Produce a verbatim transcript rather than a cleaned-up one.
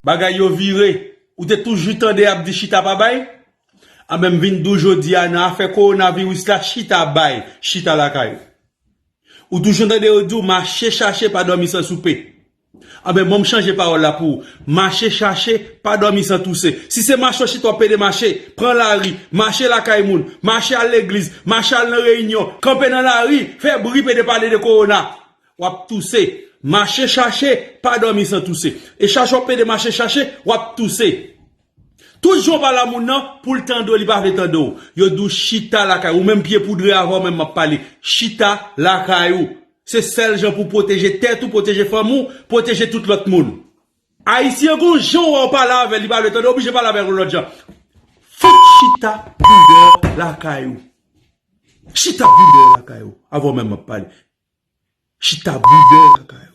Bagay yo vire. Ou te toujou tande y ap di chita pa bay? Anben, m vin di w jodi a, nan afè kowonaviris la, chita bay, chita lakay ou. Ou toujou tande yo di w mache chache, pa dòmi san soupe. Anben, ban m chanje pawòl la pou ou. Mache chache, pa dòmi san touse. Si se mache w chita w ap pede mache, pran lari, mache lakay moun, mache al legliz, mache al nan reyinyon, kanpe nan lari, fè bri, pede pale de kowona. W ap touse. Mache chache, pa dòmi san touse. E chache w ap pede mache chache, w ap touse. Tout jan w pale a moun nan, pou l tande w, li pa vle tande w. Yo di w chita lakay ou, menm pye poudre avè w menm m ap pale. Chita lakay ou. Se sèl jan pou pwoteje tèt ou, pwoteje fanmi w, pwoteje tout lòt moun. Ayisyen gon jan w wè w pale avè l, li pa vle tande w, oblije pale avè l yon lòt jan. Fout chita boudè lakay ou. Chita boudè lakay ou. Avè w menm m ap pale. Chita boudè lakay ou.